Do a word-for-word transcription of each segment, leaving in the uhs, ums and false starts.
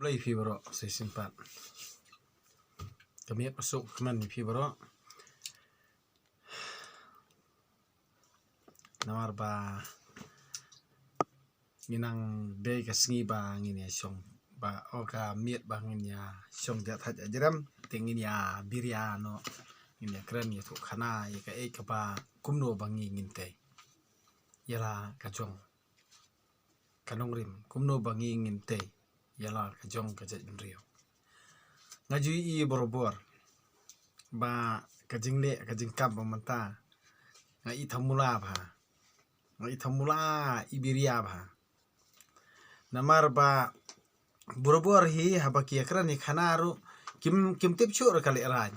Khublei phi baroh sa shisien pat. Ka miet ka suk ka kmen ïa phi baroh. Namar ba ngi nang dei ka sngi ba ngin ïa shong, ba o ka miet ba ngin ïa shong jat haj ajrem, te ngin ïa biria noh, ngin ïa kren ïathuh khana ïa kaei kaba kumno ba ngi ngin tei ïa la ka jong ka nongrim, kumno ba ngi ngin tei ïa la ka jong ka jaitbynriew. Nga ju i borabor ba ka jingleh ka jingkam ba mynta nga i thamula bha, nga i thamula, i biria bha. Namar ba borabor hi haba ki ïa kren ïa khana ruh kim, kim tip shuh ruh ka lehraiñ.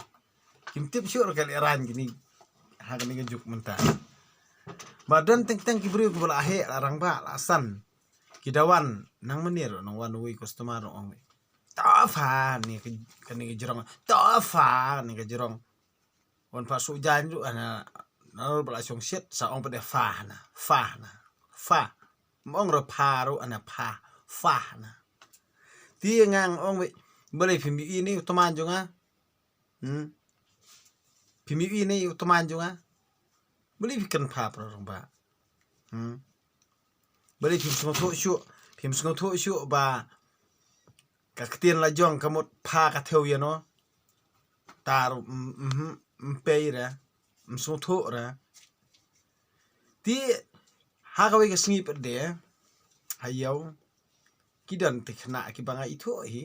Kim tip shuh ruh ka lehraiñ kine ha kane ka juk mynta. Ba don teng teng ki briew kiba la heh, la rangbah, la san, ki da wan nang mynne ruh, nang wan uwei u customer ruh ong, "To pha ne ka, kane ka jrong, to pha ne ka jrong." Wan pha shu jan ruh, ana, na ruh ba la shong shit, sa ong pat de, "Pha na, pha na, pha." Ym ong ruh pha ruh, ana pha, pha na. Te nga ong, "Balei phim ïohi ne u tymmen jong nga? Hmm? Phim ïohi ne u tymmen jong nga? Balei phi kren pha para rangbah? Hmm? Balei phim sngewthuh shuh, phim sngewthuh shuh ba ka ktien la jong ka mut pha ka thew ïano?" Tar, mm, mm, mm, pei ra, mm, sngewthuh ra. Te ha kawei ka sngi pat de, ha ïew, ki don te khynnah kiba nga ithuh hi,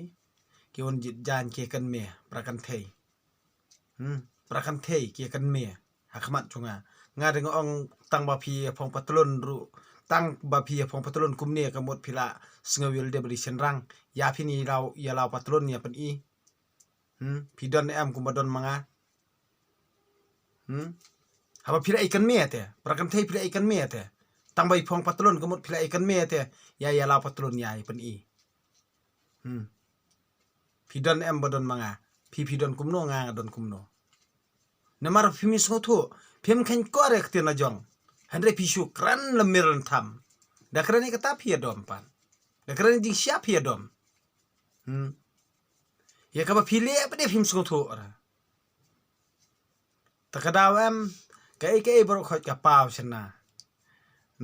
ki wan jied jaiñ ki kynmaw, para kynthei. Hmm, para kynthei ki kynmaw ha khmat jong nga. Nga dang ong tang ba phi phong patlun ruh, tang ba phi phong patlun kumne ka mut phi la sngew ïalade ba dei shynrang. Ïa phi ni law, ïa law patlun ïa pyni. Hmm, phi don em kumba don ma nga? Hmm? Haba phi la i kynmaw te, para kynthei phi la i kynmaw te. Tang ba i phong patlun ka mut phi la i kynmaw te. Ïa, ïa law patlun ïa, ïa pyni. Hmm. Phi don em ba don ma nga? Phi, phi don kumno, nga, nga don kumno? Namar phim sngewthuh, phim kheiñ kor ïa ka ktien la jong. Hynrei phi shu kren lem mir lem tham. Da kren ïa kata phi ïa dom pat. Da kren ïa jingshisha phi ïa dom. Hmm. Ïa kaba phi leh pat de phim sngewthuh ra. Te ka daw em, kaei kaei baroh khoit ka paw shynna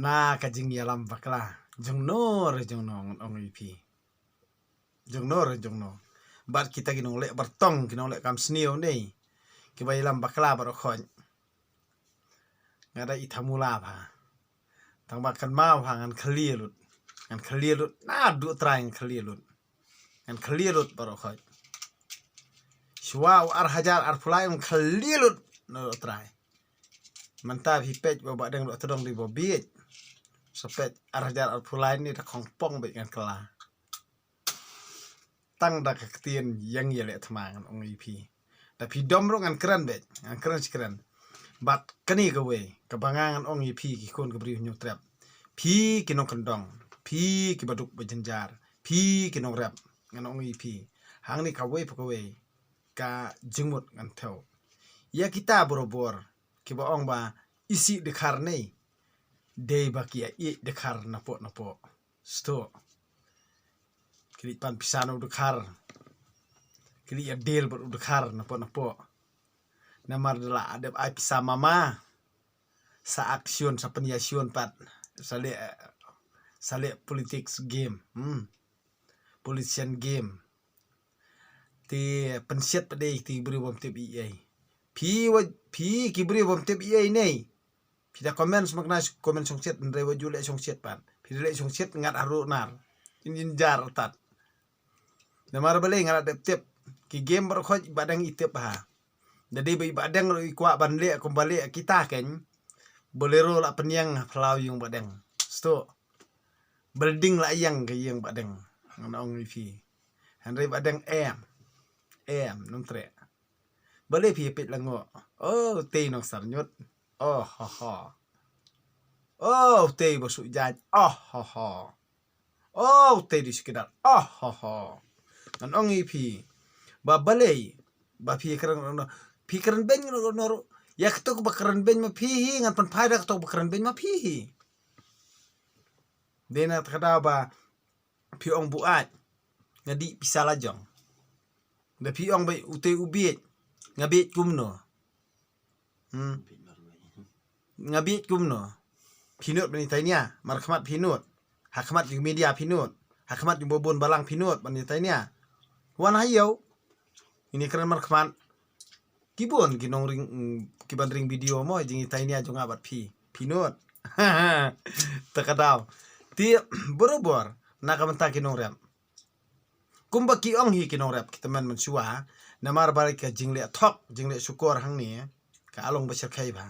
na ka jingïalam bakla. Jongno re jongno ngan ong ïa phi. Jongno re jongno. Bad kita ki nongleh bartong, ki nongleh kam sniew ne, kiba ïalam bakla baroh khoit. Nga da i thamula bha. Tang ba kynmaw bha ngan khlieh lut. Ngan khlieh lut. Naduh trai ngan khlieh lut. Ngan khlieh lut baroh khoit. Shuwa u ar hajar arphew lai ngan khlieh lut naduh trai. Mynta phi peit ba Bahdeng ruh tdong dei ba bieit. Sa peit ar hajar arphew lai ni da khongpong beit ngan kylla. Tang da ka ktien ïeng ïaleh thma ngan ong ïa phi. Da phi dom ruh ngan kren beit, ngan kren shi kren. Bad kane kawei kaba nga ngan ong ïa phi ki khun ki briew Hynñiewtrep. Phi ki nongkyndong, phi kiba duk ba jynjar, phi ki nongrep, ngan ong ïa phi. Hangne kawei pa kawei ka jingmut ngan thew ïa kita borabor kiba ong ba isih dkhar ne, dei ba ki ïa ih dkhar napoh napoh. Sdang. Ki leit pan pisa na u dkhar. Ki leit ïa deal bad u dkhar napoh napoh. Namar da la dep ai pisa mama. Sa action, sa pynïaction pat. Sa leh, sa leh politics game. Hmm. Politician game. Te pynshit pat de te ki briew bym tip ei ei. Phi wa, phi ki briew bym tip ei ei ne. Phi da comment sma kna comment shongshit, hynrei wa ju leh shongshit pat. Phi da leh shongshit ngat haru nar. In in jar tat. Namar balei nga la dep tip. Ki game baroh khoit Bahdeng i tip ha. Da dei ba i Bahdeng ruh i kwah ban leh kumba leh kita keiñ. Bolero la pynïeng ha phyllaw ïing Bahdeng. Sdang. Building la ïeng ka ïing Bahdeng. Ngan ong ïa phi. Hynrei Bahdeng em. Em, nongtrei. Balei phi peit langoh? Oh, tei Nongsarñiut. Oh, ho, ho. Oh, tei Basuh Jaiñ. Oh, ho, ho. Oh, tei di Sukidar. Oh, ho, ho. Ngan ong ïa phi. Ba balei ba phi kren, phi kren beiñ ngan ong ruh. Ïa kato ba kren beiñ ma phi hi, ngan pynphai da kato ba kren beiñ ma phi hi. Dei na kata ka daw ba phi ong buaid. nga dih pisa la jong. Da phi ong ba utei u bieit, nga bieit kumno? Hmm. Nga bieit kumno? Phi nud ban ïa tainia, markhmat phi nud. Ha khmat jong media phi nud. Ha khmat jong babun balang phi nud ban ïa tainia. Wan ha ïew. Ini kren markhmat. Ki bun ki nongring, mm, ki ban ring video mo jingïa tainia jong nga bad phi. Phi nud. Ta ka daw. Te barabor na ka bynta ki nongrep. Kumba ki ong hi ki nongrep ki tymmen mynshuwa, namar ba ka jingleh thok, jingleh shukor hangne, ka long ba shyrkhei bha.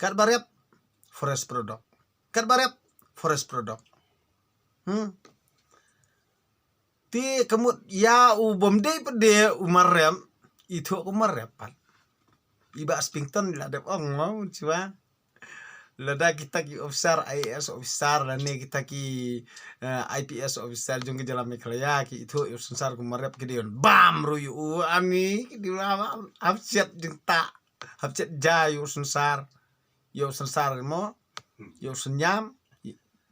Katba rep, forest product. Katba rep, forest product. Hmm. Te ka mut ïa u bym dei pat de u marep, ithuh u marep pat. I Bah Spington la dep ong mo, mynshuwa. Lada kita ki officer, I A S officer, lane kita ki, eh, I P S officer jong ka jylla Meghalaya, ki ithuh ïa u synsar kum marep ki dei ban bam ruh ïa u, ani, ki dei ban bam, hap shet jingtah, hap shet jai ïa u synsar, ïa u synsar mo, ïa u synñiam,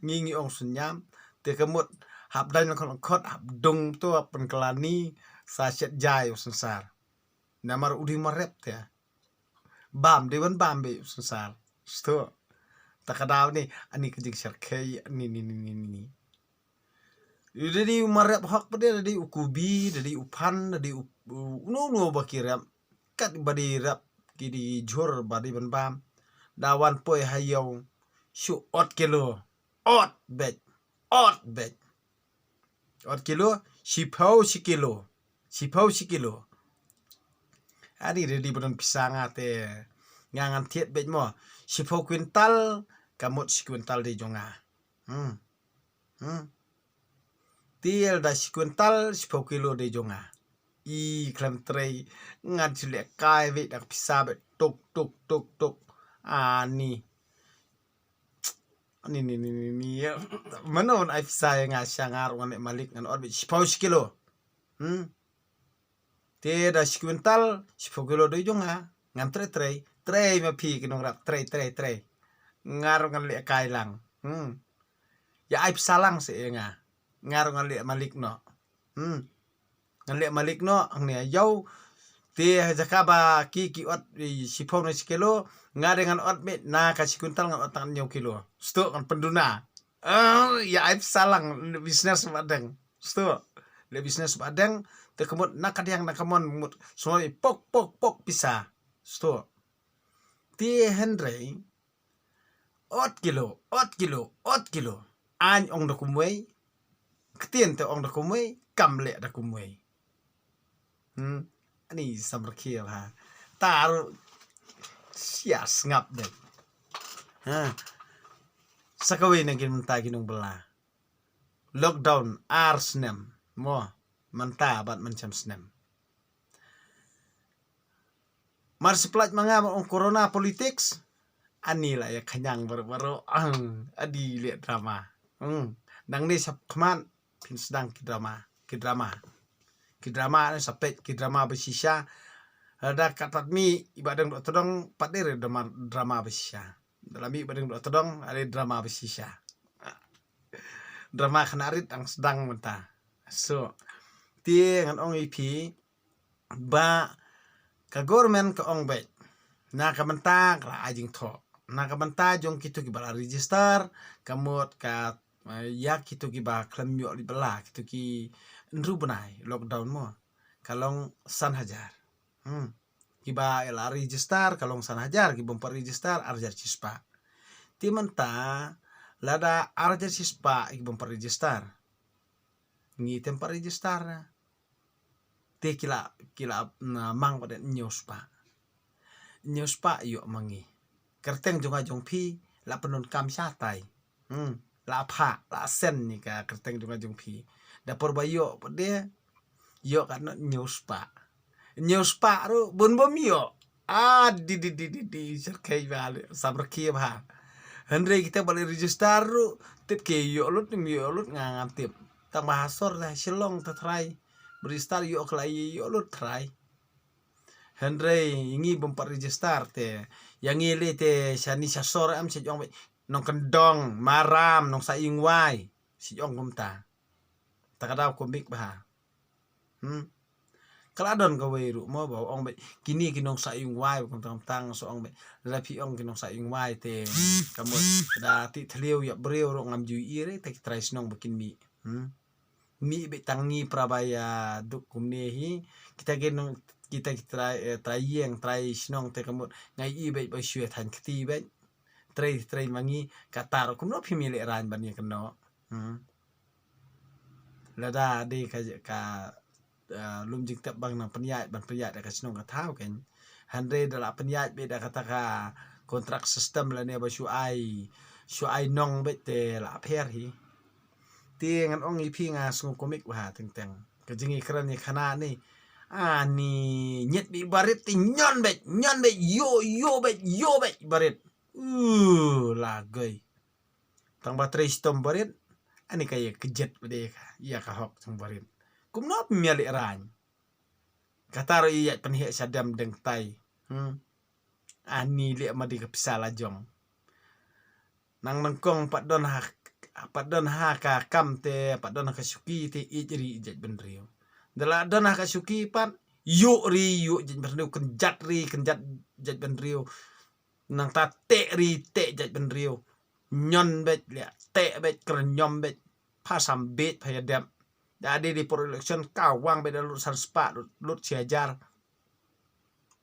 ngi ngi ong synñiam, te ka mut hap dang lyngkhot lyngkhot, hap dung to, hap pynkylla ni, sa shet jai ïa u synsar. Namar u dei marep te. Bam, dei ban bam beit u synsar. Sto. Ta ka daw ni, ani ka jingshyrkhei, ani, ni, ni, ni, ni, ni. Da dei u marep hok pat de, da dei u kubi, da dei u phan, da dei u, u, uno uno ba ki rep. Katba dei rep, ki dei jhur ba dei ban bam. Da wan poi ha ïew, shu ot kilo. Ot beit. Ot beit. Ot kilo, shiphew shi kilo. Shiphew shi kilo. Ani ready ba don pisa nga te. Nga ngan thied beit mo. Shiphew kwintal, ka mut shi kwintal dei jong nga. Hmm. Hmm. Te lada shi kwintal, shiphew kilo dei jong nga. I khlem trei, ngan shu leh kai beit da ka pisa beit. Tuk, tuk, tuk, tuk. Ani. Ni, ni, ni, ni, ni, ya. Mano ban ai pisa ïa nga, sha nga ruh ngan leh malik ngan ot beit shiphew shi kilo. Hmm. Te da shi kwintal, shiphew kilo dei jong nga. Ngan trei, trei, trei ma phi ki nongrep, trei, trei, trei. Nga ruh ngan leh kai lang. Hmm. Ïa ai pisa lang seh ïa nga. Nga ruh ngan leh malik noh. Hmm. Ngan leh malik noh, hangne ïa u. Te ha jaka ba ki, ki ot, i, shiphew ne shi kilo, nga de ngan ot beit, na ka shi kwintal ngan ot tang hynñiew kilo. Sto ngan pynduna. Ah, ïa ai pisa lang, business ba dang. Sto. Leh business ba dang, te ka mut na ka diang na ka mon mut. Sngewbha pok, pok, pok pisa. Sto. Te hynrei, ot kilo, ot kilo, ot kilo. Aiñ ong da kumwei. Ktien te ong da kumwei, kam leh da kumwei. Hmm. Ani samrkhie bha. Tar sia sngap de. Ha. Sa kawei na ki mynta ki nongbylla. Lockdown ar snem. Mo, mynta bad mynshem snem. Mar shu pynlait ma nga ban ong corona politics. Ani la ïa khñiang baroh baroh. Ang, adi leh drama. Hmm. Nangne shakhmat phin sdang ki drama. Ki drama. Ki drama ne sa peit ki drama ba shisha. Lada kat pat mih i Bahdeng Dohtdong pat de re drama, drama ba shisha. Lada mih Bahdeng Dohtdong are drama ba shisha. Drama khynnah rit dang sdang mynta. So, te ngan ong ïa phi, ba ka government ka ong beit na ka bynta ka la ai jingthoh, na ka bynta jong kito kiba la register, ka mut ka, eh, ïa kito kiba khlem ïoh leit bylla, kito ki hynriew bnai lockdown mo, ka long san hajar. Hmm. Kiba la register ka long san hajar, ki bym pat register ar hajar shispah. Te mynta lada ar hajar shispah ki bym pat register, ngi te ym pat register na. Te ki la, ki la, na, mang pat de hynñiew spah. Hynñiew spah ïoh ma ngi. Kyrteng jong nga jong phi la pyndonkam shatai. Hmm. La phah, la send ni ka kyrteng jong nga jong phi. Da por ba ïoh pat de, ïoh katno, hynñiew spah. Hynñiew spah ruh bun bym ïoh. Ah, di, di, di, di, di, shyrkhei bha, samrkhie bha. Hynrei kita ba leit register ruh, tip ki ïoh lut, ym ïoh lut nga ngam tip. Tang ba ha sor da Shillong te trai. Register ïoh, ki la ïoh lut trai. Hynrei ngi bym pat register te. Ïa ngi lei te shane sha sor em sha jong beit. Nongkyndong, Maram, Nongsaïngwai. Sha jong kumta. Ta ka daw komik bha. Hmm. Ka la don kawei ruh mo ba ong beit kine ki nongshah ïing wai, ba kumta kumta nga sa ong beit. Lada phi ong ki nongshah ïing wai te ka mut da ti thliew ïa briew ruh ngam ju ïohi re, te ki trai shnong ba kin mih. Hmm. Mih beit tang ngi para ba ïa duk kumne hi. Kita ki nong, kita ki trai, eh, trai ïing, trai shnong te ka mut nga ïohi beit ba shu ïa thaiñ kti beit. Trai, trai ma ngi kata ruh kumno phim ïaleh rain ban ïa kynnoh. Hmm. Lada dei ka, ka, eh, lum jingtep ba nang pynïaid, ban pynïaid da ka shnong ka thaw kein. Hynrei da la pynïaid beit da kata ka contract system lane ba shu ai, shu ai nong beit te la pher hi. Te ngan ong ïa phi nga sngew komik bha teng teng. Ka jingïakren ïa khana ni. Ani ñiet beit barit te ñion beit, ñion beit, ïoh, ïoh beit, ïoh beit barit. Uh, la goi. Tang ba trei shitom barit, ani ka ïa kjit beit ïa ka, ïa ka hok jong barit. Kumno phi ïaleh rain. Kata ruh ïa pynheh shadem deng tai. Hmm. Ani leh ma dei ka pisa la jong. Nang nyngkong pat don ha, pat don ha ka kam te, pat don ha ka shuki te, ïeit ri ïeit jaitbynriew. Da la don ha ka shuki pat, ïoh ri ïoh jaitbynriew, kynjat ri kynjat jaitbynriew. Nangta teh ri teh jaitbynriew. Ñion beit leh, teh beit, kren ñiom beit. Pha sam beit, pha ïa dep. Da dei dei por election ka wang beit da lut san spah, lut, lut shi hajar.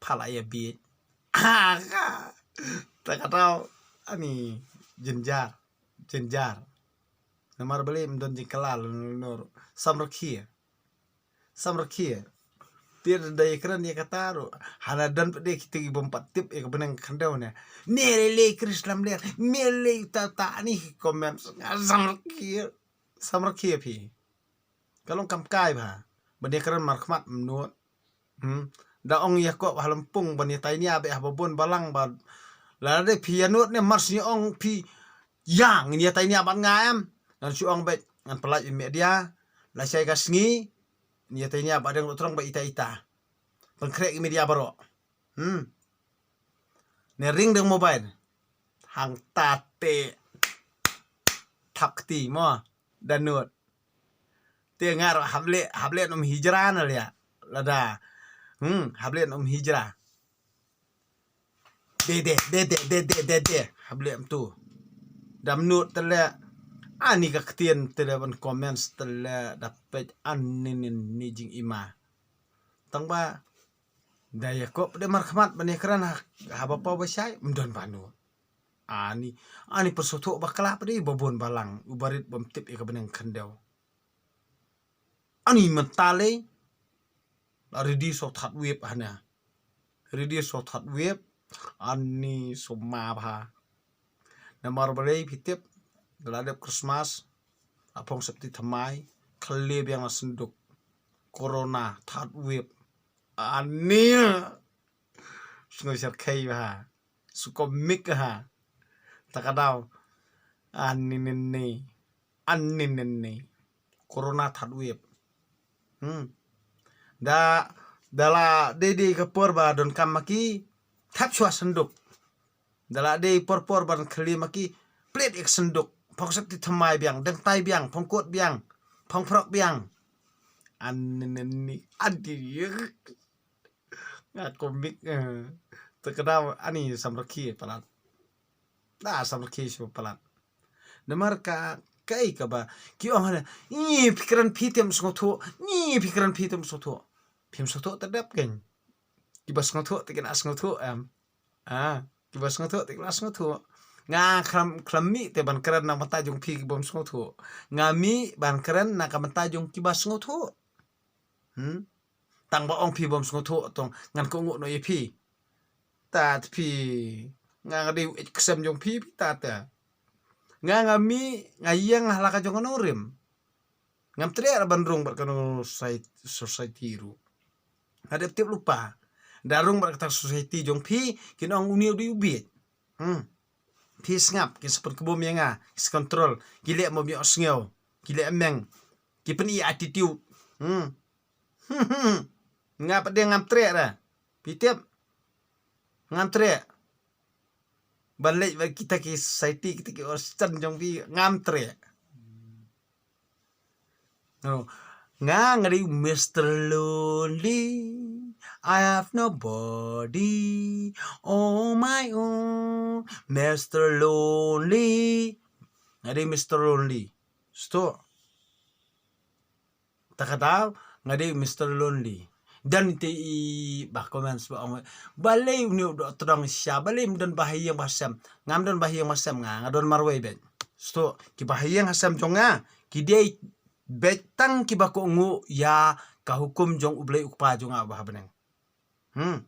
Pha la ïa beit. Ha ka. Ta ka tau ani jynjar, jynjar. Namar balei ym don jingkylla lano lano ruh. Samrkhie. Samrkhie. Te da ïakren ïa kata ruh. Hana don pat de kita ki bym pat tip ïa ka bneng khyndew ne. Me lei lei Chris Lamler. Me lei ta ta ani comment. Samrkhie. Samrkhie phi. Ka long kam kai bha. Ban ïakren markhmat mynno. Hmm. Da ong ïa ko ha lympung ban ïa tainia beit ha ba bun balang ba. Lada phi ïa nud ne mar shu ong phi ïa ngin ïa tainia bad nga em. Ngan shu ong beit ngan pynlait ïa media. Lashai ka sngi ngin ïa tainia bad dang ruh trong bad ita ita. Pynkhreh ïa media baroh. Hmm. Ne ring dang mobile. Hangta te thap kti mo. Da nud. Te ngar hap leh, hap leh nym hijra na leh. Lada. Hmm, hap leh nym hijra. De, de, de. Hap leh mtu. Dam nud te leh. Ani ka ktien te leh ban comments te leh da peit ani ni, ni jingima. Tang ba da ïa kop de markhmat ban ïakren ha, ha ba paw ba shai, ym don ba nud. Ani, ani pynsngewthuh bakla pat de ba bun balang, u barit bym tip ïa ka bneng khyndew. Ani mynta lei, la ready shu third wave hana. Ready shu third wave, ani shu ma bha. Namar balei phi tip, da la dep Christmas, la phong sopti thymmai, khlieh biang la synduk. Corona, third wave. Ani sngew shyrkhei bha. Shu komik ha. Ta ka daw. Ani ni ni. Ani ni ni. Corona third wave. Hmm. Da, da la dei dei ka por ba donkam ma ki, thep shuwa synduk. Da la dei por por ban khlieh ma ki, plet ïa ka synduk. Phong sopti thymmai biang, dang tai biang, phong kut biang, phong phrok biang. Ani ni ni. Ani. Nga komik, eh. Ta ka daw ani samrkhie palat. Da samrkhie shu palat. Namar ka, kaei kaba ki ong hana, ngi phi kren phi te ym sngewthuh, ngi phi kren phi te ym sngewthuh. Phim sngewthuh te dep kein. Kiba sngewthuh te kin ïa sngewthuh em. Ah, kiba sngewthuh te kin ïa sngewthuh. Nga khlem, khlem mih te ban kren na ka bynta jong phi kiba ym sngewthuh. Nga mih ban kren na ka bynta jong kiba sngewthuh. Hmm? Tang ba ong phi bym sngewthuh tong ngan kohnguh noh ïa phi. Ta phi nga nga dei u ksem jong phi phi ta ta. Nga nga mih nga ïeng ha la ka jong ka nongrim. Ngam treh ban rung bad ka nong society ruh. Nga dep tip lypa. Da rung bad kata society jong phi kin ong une u dei u bieit. Hmm. Phi sngap, ki sa pynkbum ïa nga, ki sa control, ki leh mo ïoh sngew, ki leh meng, ki pyni attitude. Hmm. Nga pat de ngam treh ra. Phi tip. Ngam treh. Ban leit bad kita ki society, kita ki Western jong phi ngam treh. No. Nga nga dei Mister Lonely. I have nobody on my own. Mister Lonely. Nga dei Mister Lonely. Sto. Ta ka daw nga dei Mister Lonely. Don te i ba comments ba ong, balei une u doh tdong sha, balei ym don ba ha ïing ba ha sem. Ngam don ba ha ïing ba ha sem nga, nga don marwei beit. Sto, ki ba ha ïing ha sem jong nga ki dei beit tang ki ba kohnguh ïa ka hukum jong U Blei U Kpa jong nga ba ha bneng. Hmm.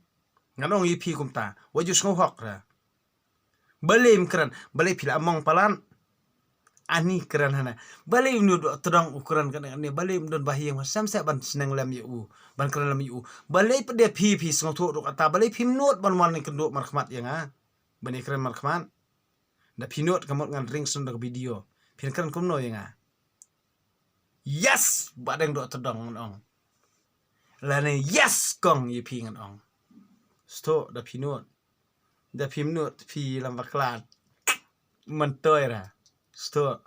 Ngan ong ïa phi kumta, wat ju sngew hok re. Balei ym kren, balei phi la mong palat. Ani kren hana. Balei une u doh tdong u kren kane kane, balei ym don ba ha ïing ba ha sem seh ban sneng lem ïa u, ban kren lem ïa u. Balei pat de phi phi sngewthuh ruh kata, balei phim nud ban wan ïakynduh markhmat ïa nga, ban ïakren markhmat. Da phi nud ka mut ngan ring shen da ka video. Phin kren kumno ïa nga? Yes, Bahdeng doh tdong ngan ong. Lane yes kong ïa phi ngan ong. Sto, da phi nud. Da phim nud phi lam bakla. Myntoi ra. Sto.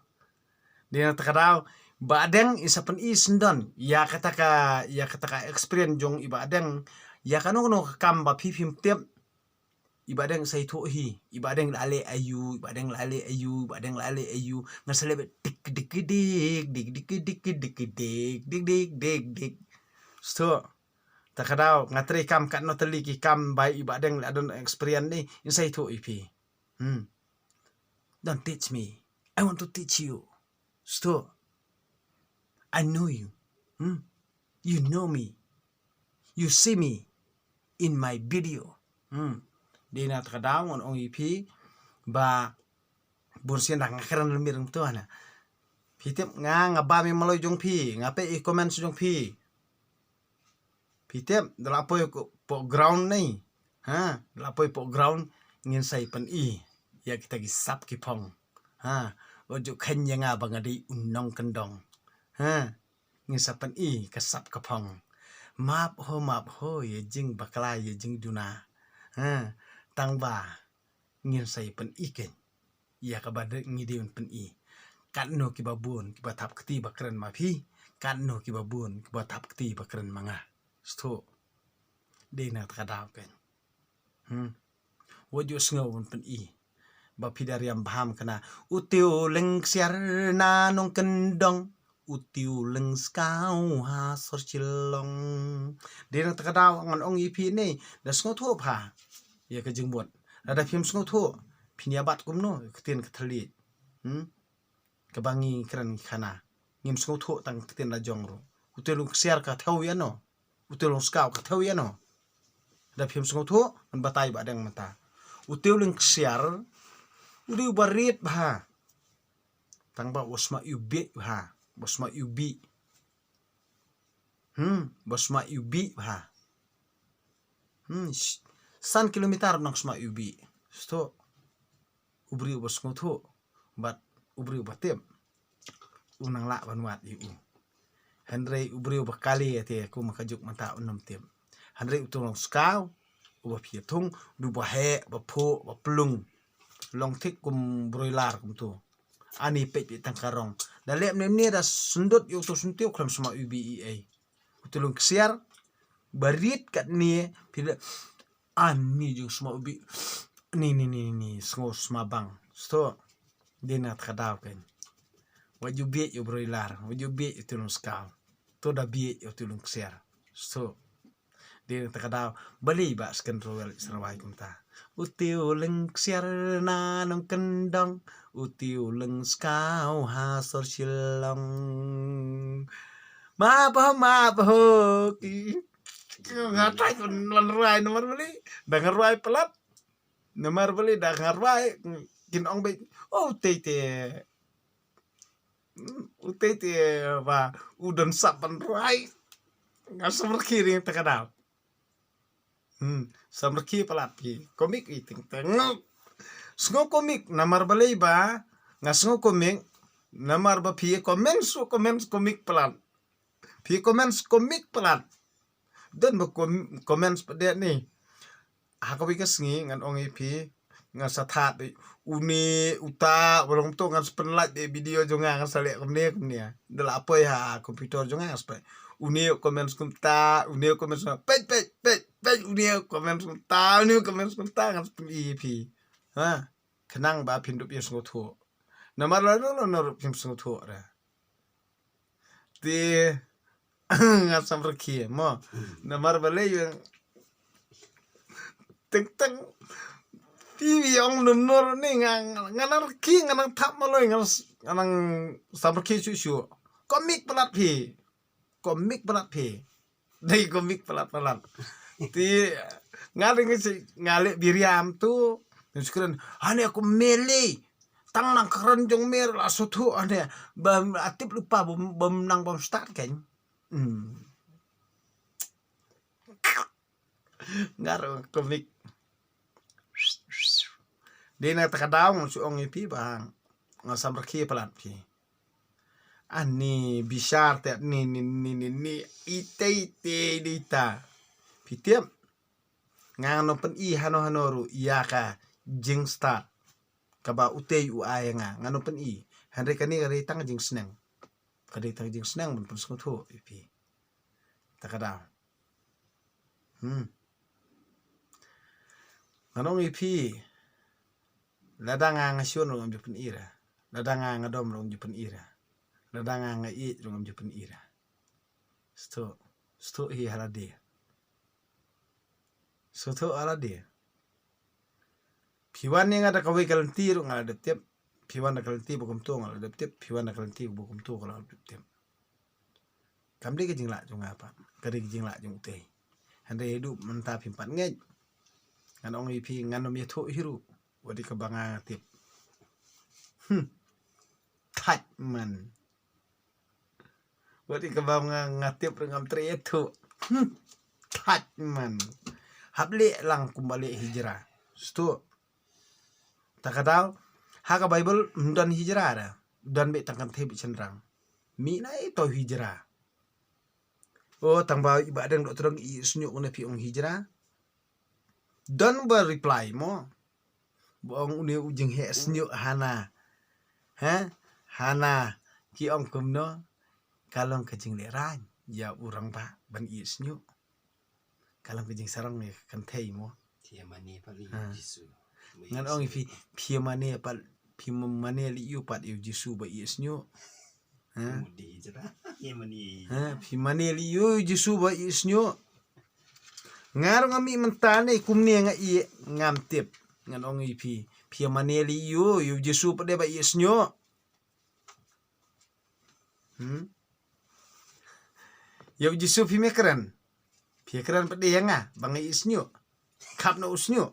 Dei na ta ka daw, Bahdeng in sa pyni shen don ïa kata ka, ïa kata ka experience jong i Bahdeng. Ïa kano kano ka kam ba phi phim tip, i Bahdeng sa ïathuh hi. I Bahdeng la leh aïu, i Bahdeng la leh aïu, i Bahdeng la leh aïu. Ngan sa leh beit tik dik dik dik dik dik dik dik dik dik dik dik. Sto. Ta ka daw nga trei kam katno tylli ki kam ba i Bahdeng la don experience ni, in sa ïathuh ïa phi. Hmm. Don't teach me. I want to teach you. Sto. I know you. Hmm. You know me. You see me in my video. Hmm. Dei na ta ka daw ngan ong ïa phi ba bun sien da nga kren lem ïa ring to hana. Phi tip nga, nga bam ïa maloi jong phi, nga peit ïa comments jong phi. Phi tip, da la poi ko, po ground nei. Ha, da la poi po ground, ngin sa ïa pyni ïa kita ki sap ki phong. Ha, wat ju khein ïa nga ba nga dei u nongkyndong. Ha, ngin sa pyni ka sap ka phong. Map ho, map ho, ïa jingbakla, ïa jingduna. Ha, tang ba ngin sa ïa pyni keiñ ïa kaba ngi dei ban pyni. Katno kiba bun kiba thap kti ba kren ma phi, katno kiba bun kiba thap kti ba kren ma nga. Sto. Dei na ta ka daw keiñ. Hmm. Wat ju sngew ban pyni ba phi da riam bham kane. Uti u lyngksiar na nongkyndong, uti u lyngskaw ha sor Shillong. Dei na ta ka daw ngan ong ïa phi ne, da sngewthuh bha ïa ka jingmut. Lada phim sngewthuh, phin ïa bat kumno ka ktien ka thylliej? Hmm? Kaba ngi kren khana, ngim sngewthuh tang ka ktien la jong ruh. Uti u lyngksiar ka thew ïano? Uti u lyngskaw ka thew ïano? Da phim sngewthuh, ngan batai Bahdeng mynta. Uti u lyngksiar u dei uba rit bha. Tang ba u sma u bih bha, u sma u bih. Hmm, ba sma u bih bha. Hmm, san kilometer nang sma u bih. Sto. U briew ba sngewthuh bad u briew ba tip, u nang lah ban wad ïa u. Hynrei u briew ba kali te kum ka juk mynta un ym tip. Hynrei utu u lyngskaw uba phi thung, u dei uba heh, ba phuh, ba plung. Long thik kum broiler kumtu. Ani peit peit tang ka rong. Da leh mynne mynne da syndut ïa utu syntiew khlem sma u bih ei ei. Utu u lyngksiar ba rit katne phi leh ani jong sma u bih. Ni ni ni ni sngew sma bang. Sto. Dei na ta ka daw keiñ. Wat ju bih ïa u broiler, wat ju bih ïa utu u lyngskaw. To da bih ïa utu u lyngksiar. Sto. Dei na ta ka daw, balei ba sken rwel sa rwai kumta. Uti u lyngksiar na nongkyndong, uti u lyngskaw ha sor Shillong. Map ho, map ho ki. Nga trai pynlong rwai namar balei da nga rwai palat. Namar balei da nga rwai kin ong beit, oh, tei te. Hmm, utei te ba u don sap ban rwai. Nga samrkhie ring ta ka daw. Hmm, samrkhie palat phi. Komik i ting teng. Sngew komik namar balei ba nga sngew komik namar ba phi comment, sngew comment komik palat. Phi comment komik palat. Don ba com-, comments pat de ni. Ha kawei ka sngi ngan ong ïa phi, Nga sa thad, eh, une, uta, ba long to ngan sa pynlait, eh, video jong nga, ngan sa leh kumne, kumne. Da la poi ha computer jong nga, ngan sa pynlait. Une u comment kumta, une u comment kumta, peit, peit, peit, peit, une u comment kumta, une u comment kumta, ngan sa pyn-i ïa phi. Ha? Khnang ba phin dup ïa sngewthuh. Namar lano lano ruh phim sngewthuh re. Te nga samrkhie mo. Namar balei ïa teng teng. Te ïa ong num nor ni nga, nga nang rkhie, nga nang thap maloi, nga nang samrkhie shuh shuh. Komik palat phi. Komik palat phi. Dei komik palat palat. Te nga dei nga si, nga leh biriam tu. Ngan skren, hane aku mele. Tang nang kren jong mer la suthu hane. Bam atip lupa bam, bam nang bam start kan. Hmm. Nga ruh komik. Dei na ta ka daw ngan shu ong ïa phi ba nga samrkhie palat phi. Ani bishar te ni ni ni ni ni ite ite dei ta. Phi tip. Nga ngan ym pyn-i hano hano ruh ïa ka jingstad. Kaba utei u ai nga ngan ym pyn-i. Hynrei kane ka dei tang jingsneng. Ka dei tang jingsneng ban pynsngewthuh ïa phi. Ta ka daw. Hmm. Ngan ong ïa phi. Lada nga nga shun ruh ngam ju pyn-i ra. Lada nga nga dom ruh ngam ju pyn-i ra. Lada nga nga ïeit ruh ngam ju pyn-i ra. Sngewthuh, sngewthuh hi ha lade. Sngewthuh ha lade. Phi wan ïa nga da kawei ka lynti ruh nga la dep tip. Phi wan da ka lynti ba kumto nga la dep tip. Phi wan da ka lynti ba kumto nga la dep tip. Kam dei ka jinglah jong nga pat, ka dei ka jinglah jong utei. Hynrei haduh mynta phim pat ngeit. Ngan ong ïa phi ngan ym ïathuh hi ruh. Wat ïa kaba nga nga tip. Hmm. Thait man. Wat ïa kaba nga nga tip ruh ngam treh ïathuh. Hmm. Thait man. Hap leh lang kumba leh hijra. Sngewthuh. Ta ka daw. Ha ka Baibl ym don hijra ra. Don beit tang kynthei beit shynrang. Mih na ito hijra. O tang ba i Bahdeng Dohtdong i ïehsngew na phi ong hijra. Don ba reply mo. Ba ong une u jingheh sniew hana. Ha? Hana ki ong kumno? Ka long ka jinglehrain ïa u rangbah ban ïehsngew. Ka long ka jingsarong ïa ka kynthei mo. Phi mane pat leh ïa u Jisu. Ngan ong ïa phi, phi mane pat, phi mane leh ïa u pat ïa u Jisu ba ïehsngew. Ha? Phi mane leh ïa u Jisu ba ïehsngew. Nga ruh nga mih mynta ne kumne nga ïeh ngam tip. Ngan ong ïa phi, phi mane leh ïa u, ïa u Jisu pat de ba ïehsngew. Hmm? Ïa u Jisu phim ïakren. Phi ïakren pat de ïa nga ba nga ïehsngew. Khap na u sniew.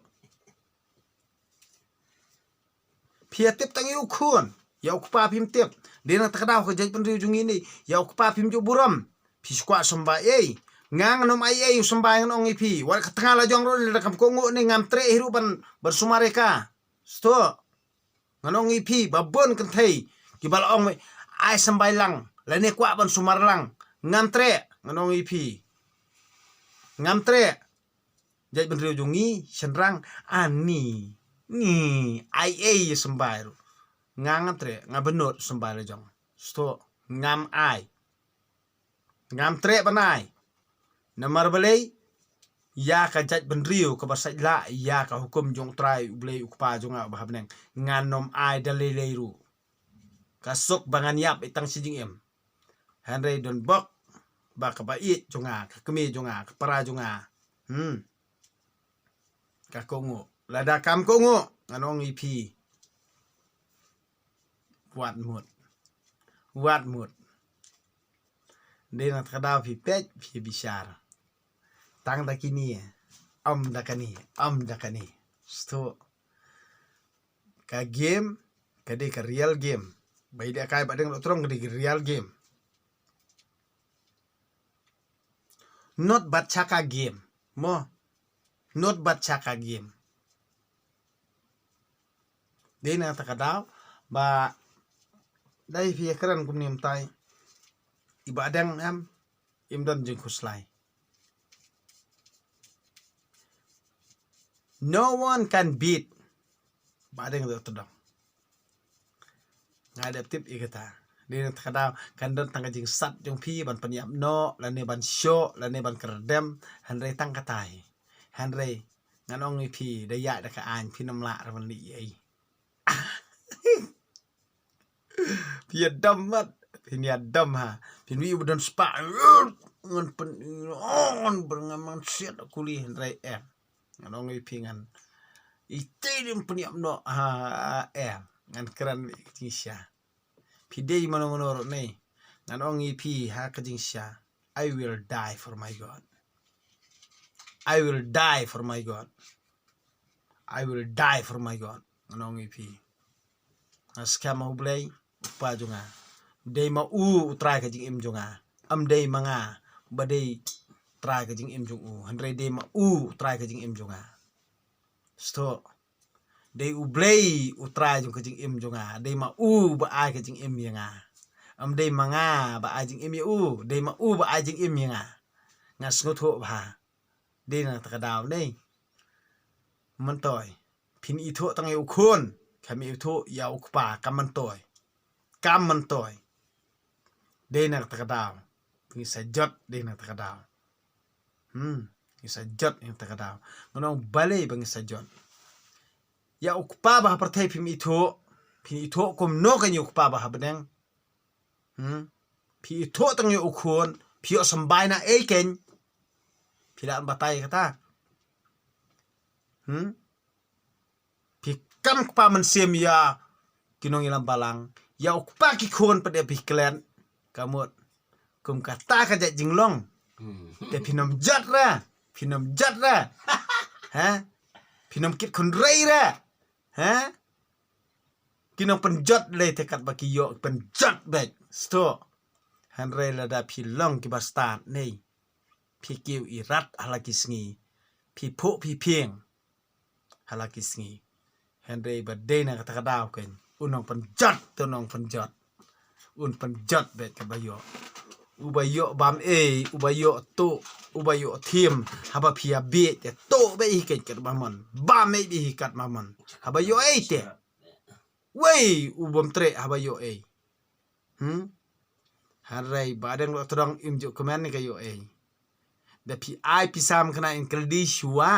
Phi ïatip tang ïa u khun. Ïa u kpa phim tip. Dei na ta ka daw ka jaitbynriew jong ngi ne. Ïa u kpa phim ju burom. Phi shu kwah symbai ei. Nga ngan ym ai ei u symbai ngan ong ïa phi. Wat ka tnga la jong ruh ne da kam kohnguh ne ngam treh hi ruh ban, ban sumar ïa ka. Sngewthuh. Ngan ong ïa phi ba bun kynthei kiba la ong ai symbai lang lane kwah ban sumar lang. Ngam treh ngan ong ïa phi. Ngam treh. Jaitbynriew jong ngi shynrang ani ngi ai ei symbai ruh. Nga ngam treh nga bynnud symbai la jong. Sngewthuh ngam ai. Ngam treh ban ai. Namar balei ïa ka jaitbynriew kaba sait lah ïa ka hukum jong U Trai U Blei U Kpa jong nga uba ha bneng. Ngan ym ai da lei lei ruh. Ka suk ba ngan ïap ïa tang shi jingim. Hynrei don bok ba kaba ïeit jong nga, ka kmie jong nga, ka para jong nga. Hmm. Ka kohnguh. Lada kam kohnguh ngan ong ïa phi. Wat mut. Wat mut. Dei na ta ka daw phi peit phi bishar. Tang da kine. Ym da kane. Ym da kane. Sngewthuh. Ka game ka dei ka real game. Ba i dei kai ba deng lo trong ka dei ka real game. Not bat cha ka game. Mo. Not bat cha ka game. Dei na ta ka daw ba dei phi kren kumne mynta i Bahdeng em im don jingkhuslai. No one can beat Ba dang da tdong. Nga dep tip ïa kata. Dei na kata ka daw kan don tang ka jingsat jong phi ban pynïap noh lane ban shoh lane ban kyrdem, hynrei tang kata hi. Hynrei ngan ong ïa phi, da ïaid da ka aiñ phin ym lah ruh ban leh ei. Phi ïa dom mat, phin ïa dom ha. Phin wi u ba don spah. Ngan pyn, ngan pyn, ngan siat kuli hynrei em. Ngan ong ïa phi ngan. Ite dim pynïap noh ha, em. Ngan kren ïa ka jingshisha. Phi dei mano mano ruh ne. Ngan ong ïa phi ha ka jingshisha. I will die for my God. I will die for my God. I will die for my God. Ngan ong ïa phi. Nga skhem ha U Blei, U Kpa jong nga. Dei ma u u trai ka jingim jong nga. Ym dei ma nga ba dei trai ka jingim jong u. Hynrei dei ma u u trai ka jingim jong nga. Sdang. Dei U Blei u trai jong ka jingim jong nga. Dei ma u ba ai ka jingim ïa nga. Ym dei ma nga ba ai jingim ïa u. Dei ma u ba ai jingim ïa nga. Nga sngewthuh bha. Dei na kata ka daw ne. Myntoi. Phin ithuh tang ïa u khun. Kam ithuh ïa u kpa, kam myntoi. Kam myntoi. Dei na kata ka daw. Phin sa jot dei na kata ka daw. Hmm. Ngi sa jot ïa kata ka daw. Ngan ong balei ba ngi sa jot. Ïa u kpa ba ha pyrthei phim ithuh. Phin ithuh kumno kein ïa u kpa ba ha bneng. Hmm. Phi ithuh tang ïa u khun. Phi ïoh symbai na ei kein. Phi lah ban batai kata. Hmm. Phi kam kpa mynsiem ïa ki nongïalam balang. Ïa u kpa ki khun pat ïa phi klet. Ka mut. Kum kata ka jait jinglong. Hmm. Te phin ym jot re. Phin ym jot re. Ha? Phin ym kit khun rei re. Ha? Ki nongpynjot lei te katba ki ïoh pynjot beit. Sdang. Hynrei lada phi long kiba stad ne. Phi kiew irat ha la ki sngi. Phi phuh phi phieng ha la ki sngi. Hynrei ba dei na kata ka daw kein. U nongpynjot te u nongpynjot. Un pynjot beit katba ïoh. Uba ïoh bam ei, uba ïoh tuh, uba ïoh thiem. Haba phi ïa bieit te tuh beit hi kein katba mon. Bam ei beit hi katba mon. Haba ïoh ei te. Wei, u bym treh haba ïoh ei. Hmm? Hynrei ba dang lo tdong im ju kmen ne ka ïoh ei. Da phi ai pisa ma kane in kylli shuwa.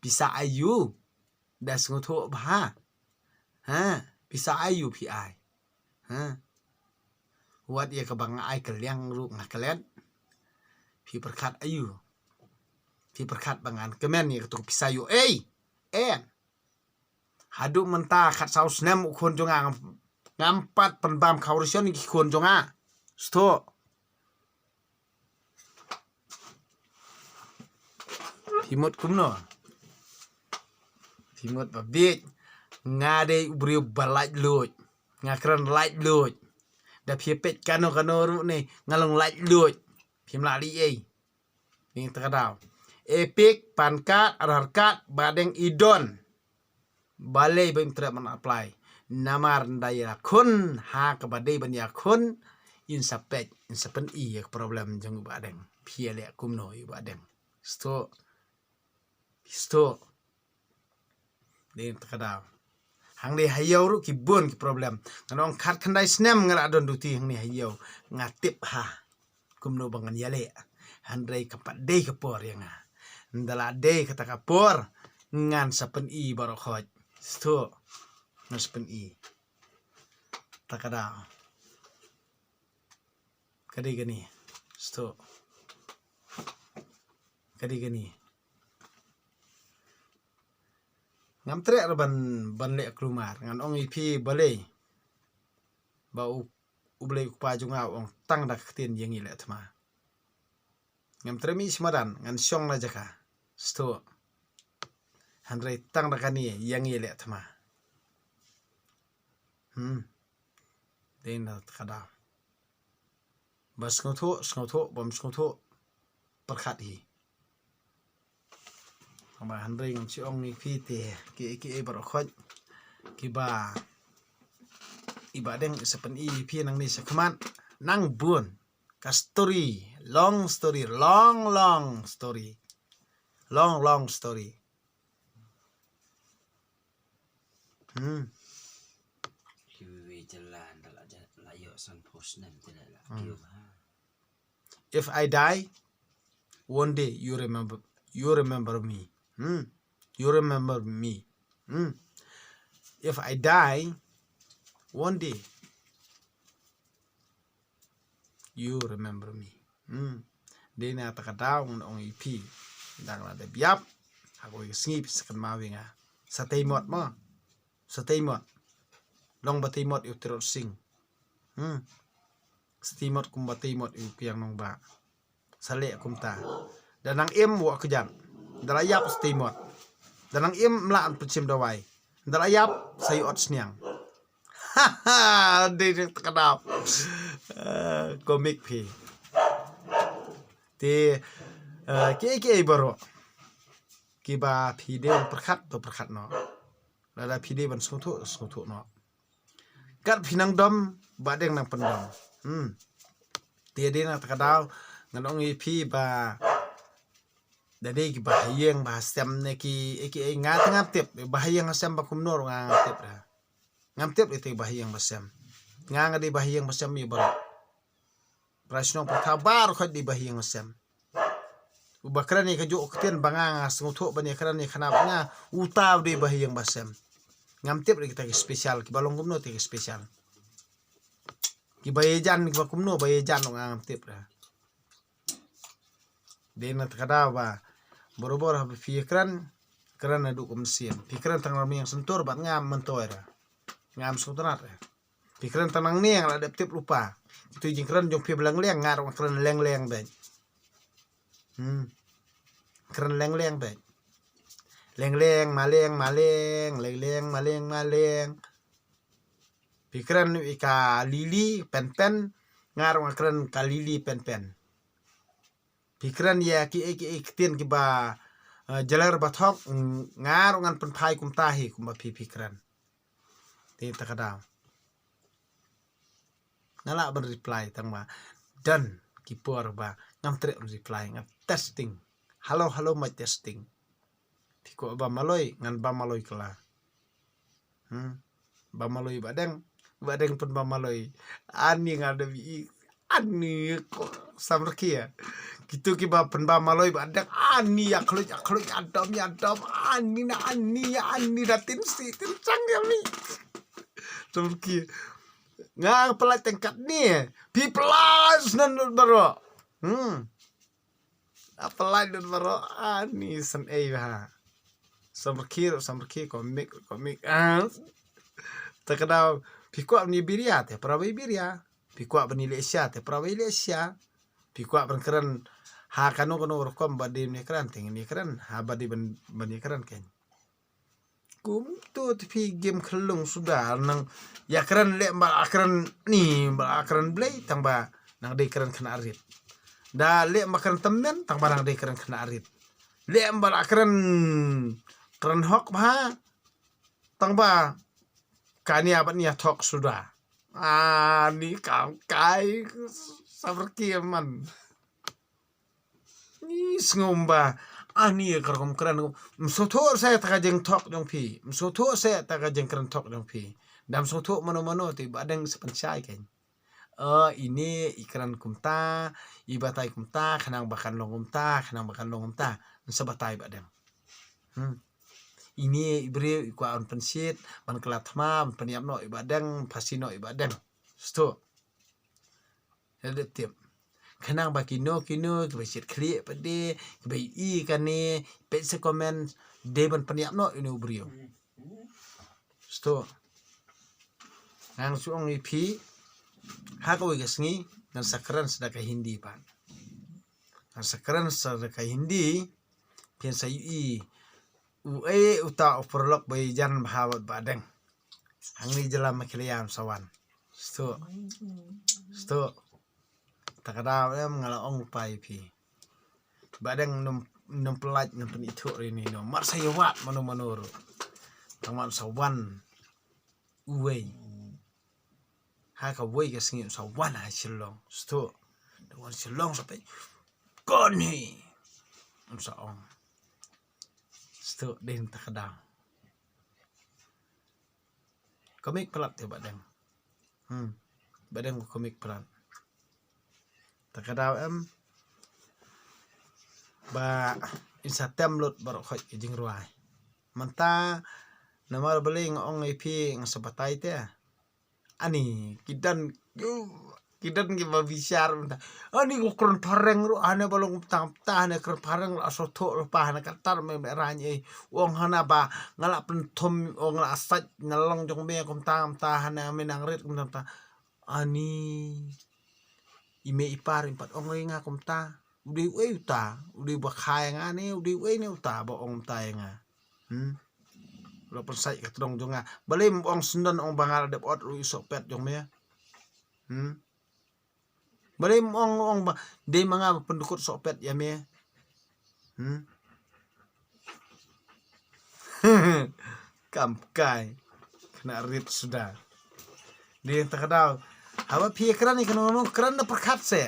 Pisa aïu. Da sngewthuh bha. Ha, pisa aïu phi ai. Ha. Wat ïa kaba nga ai kylliang ruh nga klet. Phi pyrkhat aïu. Phi pyrkhat ba ngan kmen ïa katu ka pisa ïoh ei. Em. Haduh mynta khatsaw snem u khun jong nga ngam, ngam pat pynbam khaw ration ki khun jong nga. Sdang. Phi mut kumno? Phi mut ba bieit. Nga dei u briew ba laitluid. Nga kren laitluid. Da phi peit kano kano ruh ne nga long laitluid. Phim lah leh ei. Ning ta ka daw. EPIC, PAN card, Aadhaar card, ba dang i don. Balei ba im treh ban apply. Namar nda ïakhun, ha kaba dei ban ïakhun, in sa peit, in sa pyni ïa ka problem jong u ba dang. Phi ïa leh kumno ïa u ba dang. Sdang. Sdang. Dei ta ka daw. Hangne ha ïew ruh ki bun ki problem. Ngan ong khat khyndai snem nga la don duty hangne ha ïew. Nga tip ha. Kumno ba ngan ïaleh. Hynrei kam pat dei ka por ïa nga. Nda la dei kata ka por. Ngan sa pyni baroh khoit. Sdang. Ngan sa pyni. Ta ka daw. Ka dei kane. Sdang. Ka dei kane. Ngam treh ruh ban, ban leh kulmar. Ngan ong ïa phi balei. Ba u, U Blei u Kpa jong nga u ong tang da ka ktien ïa ngi leh thma. Ngam treh mih sha madan, ngan shong na jaka. Sdang. Hynrei tang da kane ïa ngi leh thma. Hmm. Dei na ta ka daw. Ba sngewthuh, sngewthuh, bym sngewthuh. Pyrkhat hi. Ba hynrei ngam shu ong ïa phi te, ki, ki, ki baroh khoit. Kiba, i ba dang sa pyni ïa phi nangne sha khmat. Nang bun. Ka story, long story, long, long story. Long, long story. Hmm. Kiwi jalan da la ja-, la yok san pos nem te la Hmm. kiwi ha. If I die, one day you remember, you remember me. Hmm. You remember me. Hmm. If I die, one day you remember me. Hmm. Dei na kata ka daw ngan ong ïa phi. Dang la dep ïap. Ha kawei ka sngi phi sa kynmaw ïa nga. Sa tei mot mo. Sa tei mot. Long ba tei mot ïa u Tirot Sing. Hmm. Sa tei mot kumba tei mot ïa u Kiang Nongbah. Sa leh kumta. Da nang im wok kjat. Da la ïap sa tei mot. Da nang im mlah an pynshim dawai. Da la ïap sa ïoh ot sniang. Ha ha, dei dei ta ka daw. Eh, komik phi. Te, eh, kiei kiei baroh. Kiba phi dei ban pyrkhat to pyrkhat noh. Lada phi dei ban sngewthuh, sngewthuh noh. Kat phi nang dom, ba dang nang pyndom. Hmm. Te dei na kata ka daw, ngan ong ïa phi ba da dei kiba ha ïing ba ha sem ne ki, eh, ki, eh, nga te ngam tip, ba ha ïing ha sem ba kumno ruh nga ngam tip da. Ngam tip ïa te ba ha ïing ba sem. Nga nga dei ba ha ïing ba sem ïa baroh. Para shnong para thaw baroh khoit dei ba ha ïing ba sem. Uba kren ïa kajuh ka ktien ba nga nga sngewthuh ban ïa kren ïa kane ba nga, uta u dei ba ha ïing ba sem. Ngam tip ïa kita ki special, kiba long kumno te ki special. Kiba ïajan, kiba kumno ba ïajan nga ngam tip da. Dei na kata ka daw ba barabor haba phi ïa kren, kren naduh kum sien. Phi kren tang na miang sentur bad ngam myntoi da. Ngam sngewtynnat da. Phi kren tang nangne nga la dep tip lypa. Kito jingkren jong phi ba leng leng, nga ruh nga kren leng leng beit. Hmm. Kren leng leng beit. Leng leng, maleng, maleng, leng leng, maleng, maleng. Phi kren ïa ka lili pen pen, nga ruh nga kren ka lili pen pen. Phi kren ïa kiei kiei ki ktien kiba, eh, jler ba thok, nga ruh ngan pynphai kumta hi kumba phi phi kren. Te ta ka daw. Nga lah ban reply tang ba don ki por ba ngam treh ban reply, nga testing. Hello, hello, my testing. Phi kwah ba maloi, ngan ba maloi kylla. Hmm. Ba maloi ba dang, ba dang pynba maloi. Ani nga da bi, ani ko samrkhie. Kito kiba pynba maloi ba dang, ani ïa khluit, ïa khluit, ïa dom, ïa dom, ani na, ani ïa, ani da tin si, tin chang ïa mi. Samrkhie. Nga pynlait tang katne. Phi pynlait nan baroh. Hmm. Apalai dut baroh, ani san ei ba ha. Samrkhie, samrkhie, komik, komik. Ah. Ta ka daw, phi kwah ban ïa biria te, para bai biria. Phi kwah ban ïa lehsha te, para bai lehsha. Phi kwah ban kren, ha kano kano rukom ba dei ban ïa kren, te ngin ïa kren, ha ba dei ban, ban ïa kren kein. Kumto te phi gem khyllung suda nang ïa kren leh ba la kren ni ba la kren Blei tang ba nang dei kren khynnah rit. Da leh ba kren tymmen tang ba nang dei kren khynnah rit. Leh ba la kren kren hok ba tang ba kane ba nia thok suda. Ani kam kai sabar ki man. Ni sngewbha ba ani ka rukom kren. Ym sngewthuh sa ïa ta ka jingthok jong phi. Ym sngewthuh sa ïa ta ka jingkren thok jong phi. Da ym sngewthuh mano mano te ba dang sa pynshai kein. Eh, ine i kren kumta, i batai kumta, khnang ba kan long kumta, khnang ba kan long kumta. Sa batai ba dang. Hmm. Ine i briew i kwah ban pynshit, ban kylla thma, ban pynïap noh i ba dang, phasi noh i ba dang. Sngewthuh. Ïa dep tip. Khnang ba kino kino kiba shit khlieh pat de, kiba i kane, peit sa comment, de ban pynïap noh ïa u briew. Sngewthuh. Ngan shu ong ïa phi, ha kawei ka sngi, ngan sa kren sa da ka Hindi pat. Ngan sa kren sa da ka Hindi, phin sa ïohi, uei uta u paralok ba ïajan bha bad ba dang. Hangne jylla Meghalaya ym sa wan. Sngewthuh. Sngewthuh. Ta ka daw em nga la ong lypa ïa phi. Ba dang nym, nym pynlait nym pynithuh ri ni no. Mar sa ïa wad mano mano ruh. Tang mar sa wan uwei. Ha kawei ka sngi ym sa wan ha Shillong. Sngewthuh. Da wan Shillong sa peit. Kane. Ym sa ong. Sngewthuh, dei na ta ka daw. Comic palat te Bah Deng. Hmm. Bah Deng comic palat. Ta ka daw em ba in sa tem lut baroh khoit ki jingrwai. Mynta namar balei nga ong ïa phi nga sa batai te. Ani ki don ki don kiba bishar mynta. Ani ko kren phareng ruh hane ba long kumta kumta hane kren phareng ruh, sngewthuh ruh pa hane katar me me rang ei. Ong hana ba nga la pynthum, ong la sait na long jong me kumta kumta hane me nang rit kumta kumta. Ani i mei i pa ruh pat ong ïa nga kumta. U dei uei uta, u dei ba kha ïa nga ne u dei uei ne uta ba ong kumta ïa nga. Hmm. Lo pynsait ka tdong jong nga. Balei ym ong syndon ong ba nga la dep ot ruh ïa u sohpet jong me. Hmm. Balei ym ong ong ba dei ma nga ba pyndukut sohpet ïa me. Hmm. Kam kai. Khynnah rit suda. Dei ta ka daw. Haba phi kren ïa kano kano kren da pyrkhat se.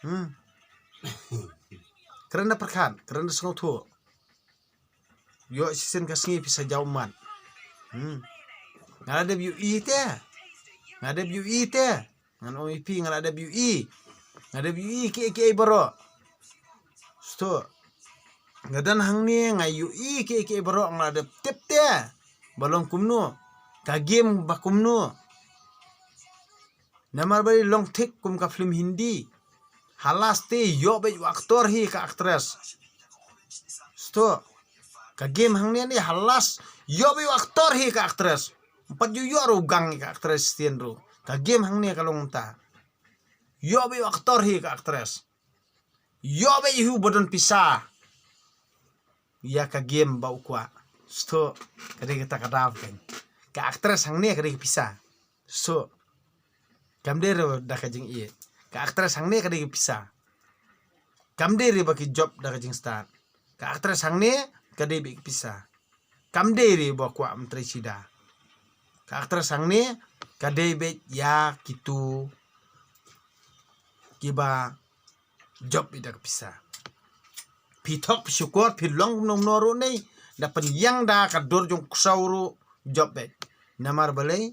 Hmm. Kren da pyrkhat, kren da sngewthuh. Ïoh shisien ka sngi phi sa jaw mat. Hmm. Nga la dep ïohi te. Nga la dep ïohi te. Ngan ong ïa phi nga la dep ïohi. Nga la dep ïohi kiei kiei baroh. Sngewthuh. Nga don hangne nga ïohi kiei kiei baroh, nga la dep tip te. Ba long kumno. Ka game ba kumno. Namar ba long thik kum ka film Hindi. Halas te ïoh beit u actor hi ka actress. Sngewthuh. Ka game hangne ne halas ïoh beit u actor hi ka actress. Ym pat ju ïoh ruh u gang hi ka actress shisien ruh. Ka game hangne ka long mynta. Ïoh beit u actor hi ka actress. Ïoh beit hi u ba don pisa. Ïa ka game ba u kwah. Sngewthuh. Ka dei kata ka daw kan. Ka actress hangne ka dei ka pisa. Sngewthuh. Kam dei ruh da ka jingïeit. Ka actress hangne ka dei ka pisa. Kam dei ruh ba ki jop da ka jingstad. Ka actress hangne ka dei beit ka pisa. Kam dei ruh ba kwah ym trei sida. Ka actress hangne ka dei beit ïa kitu kiba jop beit da ka pisa. Phi thok phi shukor phi long kumno kumno ruh ne da pynïeng da ka dur jong u ksaw ruh jop beit. Namar balei?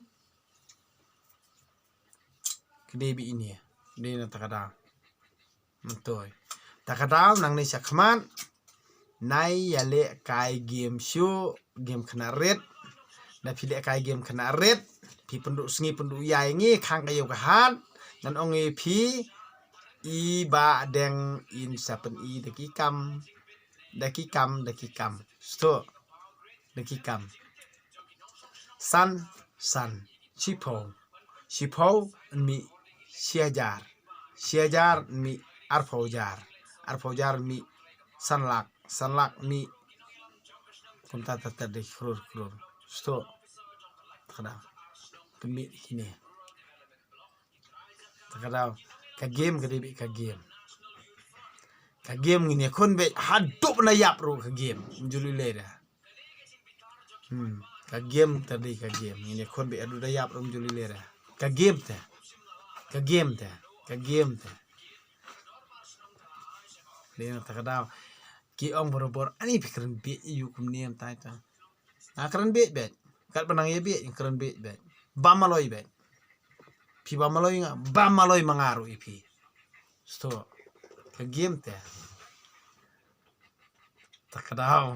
Ka dei beit ine. Dei na ta ka daw. Myntoi. Ta ka daw nangne sha khmat. Nai ïa leh kai game shuh, game khynnah rit. Da phi leh kai game khynnah rit. Phi pynduh sngi pynduh ïa ïa ngi khang ka ïew ka hat. Ngan ong ïa phi i Bah Deng in sa pyni da ki kam. Da ki kam, da ki kam. Sngewthuh. Da ki kam. San, san. Shiphew. Shiphew mih shi hajar. Shi hajar mih arphew hajar. Arphew hajar mih san lak. San lak mih kumta ter ter de krur krur. Sngewthuh. Ta ka daw. Pynmih kine. Ta ka daw. Ka game ka dei beit ka game. Ka game ngin ïakhun beit haduh na ïap ruh ka game. Ym ju lei lei da. Hmm. Ka game te dei ka game. Ngin ïakhun beit haduh da ïap ruh ym ju lei lei da. Ka game te. Ka game te. Ka game te. Dei na ta ka daw. Ki ong barabor ani phi kren beit ïa u kumne mynta ita. Nga kren beit beit. Katba nang ïa beit nga kren beit beit. Ba maloi beit. Phi ba maloi nga, ba maloi ma nga ruh ïa phi. Sngewthuh. Ka game te. Ta ka daw.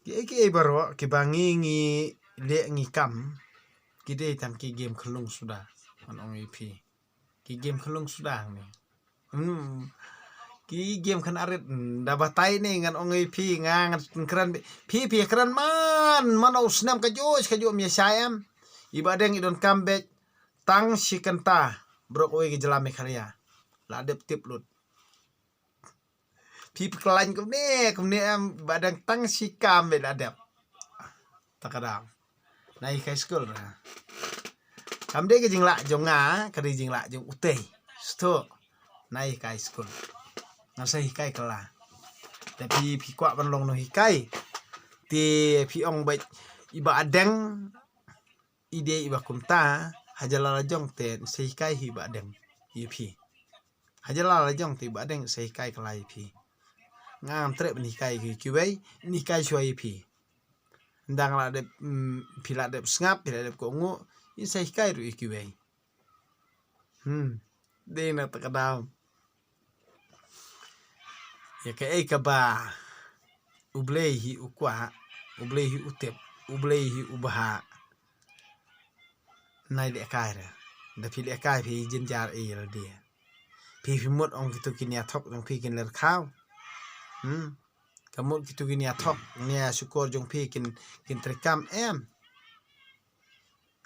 Kiei kiei baroh kiba ngi ngi leh ngi kam ki dei tang ki game khyllung suda. Ngan ong ïa phi. Ki game khyllung suda hangne. Hmm. Ki game khynnah rit, hmm, da batai ne ngan ong ïa phi nga ngan kren beit. Phi phi kren man man u snem kajuh kajuh ym ïa shai em. I Bah Deng i donkam beit tang shi kynta baroh kawei ka jylla Meghalaya. La dep tip lut. Phi phi khlaiñ kumne kumne em, Bah Deng tang shi kam beit la dep. Ta ka daw. Nai hikai skul ra. Kam dei ka jinglah jong nga, ka dei jinglah jong utei. Sngewthuh. Nai hikai skul. Ngan sa hikai kylla. Te phi phi kwah ban long nonghikai. Te phi ong beit i Bah Deng i dei i ba kumta, ha jylla la jong te sa hikai hi Bah Deng ïa phi. Ha jylla la jong te Bah Deng sa hikai kylla ïa phi. Nga ngam treh ban hikai ïa kiwei, in hikai shuwa ïa phi. Ynda nga la dep, mm, phi la dep sngap, phi la dep kohnguh, in sa hikai ruh ïa kiwei. Hmm. Dei na ta ka daw. Ïa kaei kaba U Blei hi u kwah, U Blei hi u tip, U Blei hi u bha. Nai lehkai re. Da phi lehkai phi jynjar ei ïa lade. Phi phi mut ong kito ki nia thok jong phi kin ler khaw. Hmm. Ka mut kito ki nia thok, nia shukor jong phi kin, kin treikam em.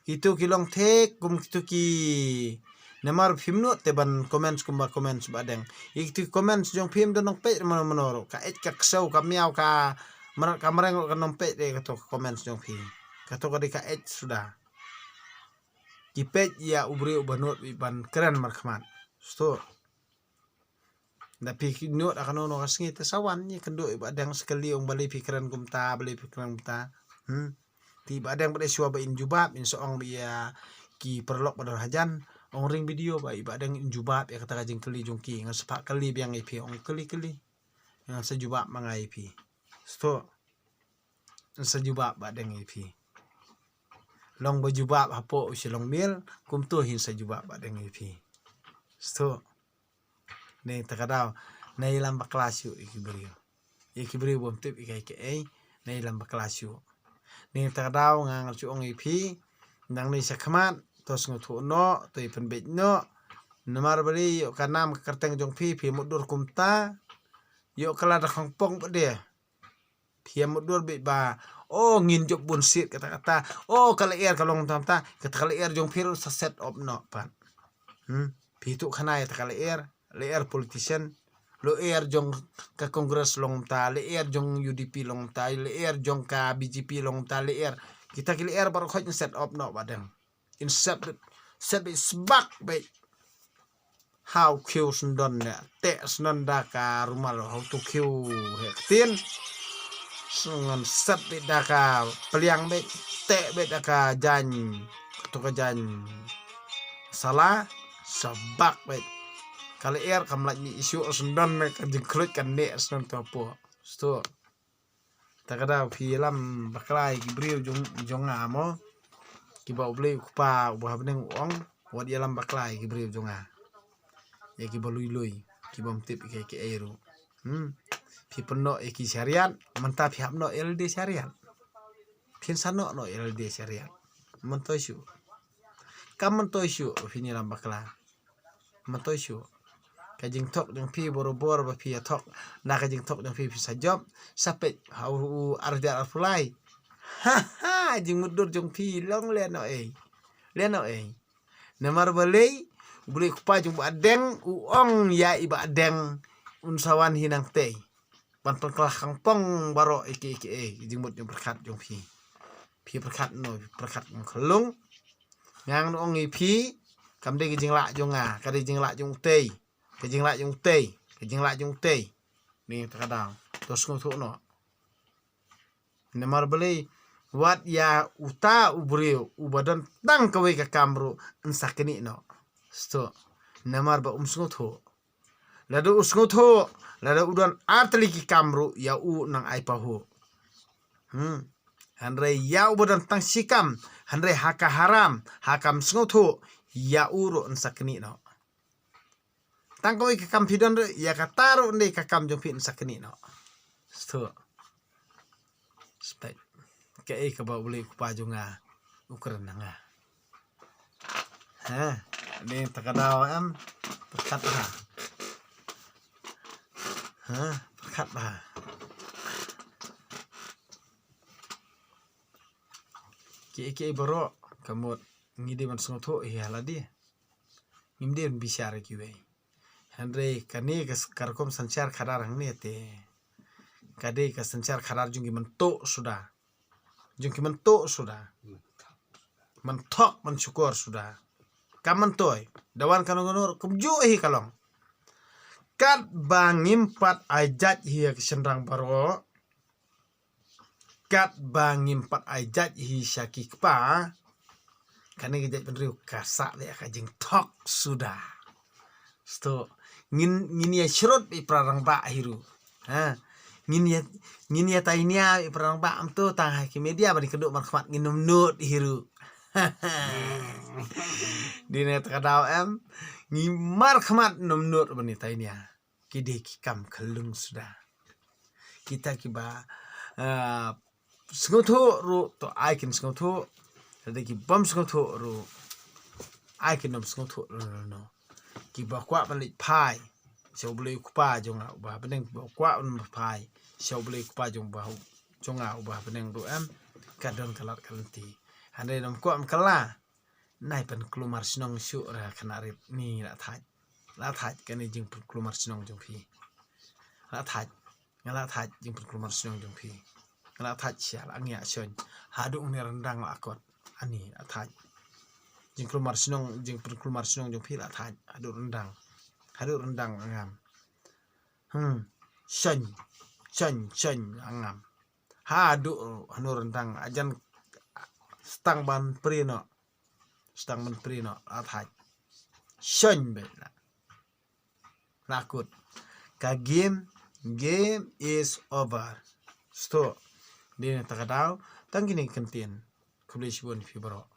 Kito ki long thik kum kito ki, namar phim nud te ban comments kumba comments Bah Deng. Ïa kito ki comments jong phi ym don nongpeit mano mano ruh. Ka eit ka ksew ka miaw ka mrad ka mreng ruh kan nongpeit de kato ka comments jong phi. Kato ka dei ka eit suda. Ki peit ïa u briew uba nud beit ban kren markhmat. Sdang. Da phi ki nud ha kano kano ka sngi te sa wan ïa kynduh ïa Bah Deng sa kylli ong balei phi kren kumta, balei phi kren kumta. Hmm. Te Bah Deng ba dei shuwa ba in jubab, in sa ong ba ïa ki paralok ba don hajan. Ong ring video ba ïa Bah Deng in jubab ïa kata ka jingkylli jong ki, ngan sa phah kylli biang ïa phi, ong kylli kylli. Ngan sa jubab ma nga ïa phi. Sdang. Ngan sa jubab Bah Deng ïa phi. Long ba jubab hapoh u shlong miel, kumto hin sa jubab Bah Deng ïa phi. Sdang. Dei ta ka daw, nai lam bakla shuh ïa ki briew. Ïa ki briew bym tip ïa kaei kaei, nai lam bakla shuh. Dei ta ka daw nga ngan shu ong ïa phi, nangne shakhmat, to sngewthuh noh, to ïa pynbeit noh. Namar balei ïoh ka nam ka kyrteng jong phi, phi mutdur kumta. Ïoh ka la da khongpong ba de. Phi ïa mutdur beit ba, oh, ngin jop bun siat kata kata. Oh, ka lyer ka long tam ta, kata ka lyer jong phi ruh sa set up noh pat. Hmm? Phi tuh khana ïa kata ka lyer, lyer politician, lyer jong ka Congress long ta, lyer jong U D P long ta, lyer jong ka B J P long ta, lyer. Kita ki lyer baroh khoit set up noh Bah Deng. In set beit, set beit sbak beit. Ha u khiew sndon ne, teh sndon da ka rumal ha uto u khiew heh ktien. Sngan set beit da ka pliang beit, teh beit da ka jaiñ, kato ka jaiñ sala, sbak beit. Ka lyer kam lait mih shuh sndon ne ka jingkhluit ka neh sndon to hapoh. Sdang. Ta ka daw phi ïalam bakla ïa ki briew jong, jong nga mo. Kiba U Blei U Kpa uba ha bneng u ong, wat ïalam bakla ïa ki briew jong nga. Ïa kiba lui lui, kiba ym tip ïa kiei kiei ruh. Hmm. Phi pynnoh ïa ki shariat, mynta phi hap noh ïa lade shariat. Phin sa noh noh ïa lade shariat. Myntoi shuh. Kam myntoi shuh phin ïalam bakla. Myntoi shuh. Ka jingthok jong phi borabor ba phi ïa thok. Na ka jingthok jong phi phi sa jop. Sa peit ha u, u arhajar arphew lai. Ha ha, jingmutdur jong phi long lehnohei. Lehnohei. Namar balei, U Blei U Kpa jong Bah Deng u ong ïa i Bah Deng un sa wan hi nangtei. Ban pynkylla khongpong baroh ïa kiei kiei, jingmut jingpyrkhat jong phi. Phi pyrkhat noh, pyrkhat jong khyllung. Nga ngan ong ïa phi, kam dei ka jinglah jong nga, ka dei jinglah jong utei. Ka jinglah jong utei, ka jinglah jong utei. Ni ta ka daw. To sngewthuh noh. Namar balei, wat ïa uta u briew uba don tang kawei ka kam ruh yn sa knieh noh. Sdang. Namar ba um sngewthuh. Lada u sngewthuh, lada u don ar tylli ki kam ruh ïa u nang ai pahuh. Hmm. Hynrei ïa uba don tang shi kam, hynrei ha ka haram, ha kam sngewthuh, ïa u ruh yn sa knieh noh. Tang kawei ka kam phi don ruh, ïa kata ruh ndei ka kam jong phi yn sa knieh noh. Sdang. Spek. Kaei kaba U Blei U Kpa jong nga u kren na nga. Ha, ni ta ka daw em. Pyrkhat bha. Ha, pyrkhat bha. Kiei kiei baroh ka mut ngi dei ban sngewthuh ïa lade. Ngim dei ban bishar ïa kiwei. Hynrei kane ka s-, ka rukom synshar khadar hangne te ka dei ka synshar khadar jong ki mynta suda. Jong ki mynta suda. Mynthok mynshukor suda. Kam myntoi. Da wan kano kano kumjuh hi ka long. Katba ngim pat ai jait hi ïa ki shynrang baroh. Katba ngim pat ai jait hi sha ki kpa. Kane ka jaitbynriew ka sah beit ka jingthok suda. Sdang. Ngin, ngin ïa shrut beit para rangbah hi ruh. Ha. Ngin ïa, ngin ïa tainia i parang ba am tu tang ha ki media ba ni kadu markhmat ngin ym nud hi ruh. Dei na kata ka daw em. Ngi markhmat ym nud ba ni tainia. Ki dei ki kam khyllung suda. Kita kiba, ah, sngewthuh ruh to ai kin sngewthuh. Lada ki bym sngewthuh ruh ai kin ym sngewthuh ruh no. Kiba kwah ban leit phai sha U Blei U Kpa jong nga uba ha bneng, kiba kwah ban phai sha U Blei U Kpa jong ba jong nga uba ha bneng ruh em. Ka don ka lad ka lynti. Hynrei ym kwah ban kylla. Nai pynkulmar shnong shuh ra khynnah rit ni la thait. La thait kane jingpynkulmar shnong jong phi. La thait. Nga la thait jingpynkulmar shnong jong phi. Nga la thait sha la ngia shon. Haduh ne rendang la kot. Ani la thait. Jingkulmar shnong, jingpynkulmar shnong jong phi la thait. Haduh rendang. Haduh rendang ngam. Hmm. Shon. Shon, shon ngam. Haduh hanu rendang ajan stang ban pri no. Stang ban pri no la thait. Shon be la. La kut. Ka game, game is over. Sto. Dei na kata ka daw tang kine ki kyntien. Khublei shibun phi baroh.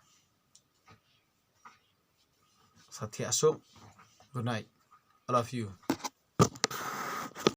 Sa thiah suk. Good night. I love you.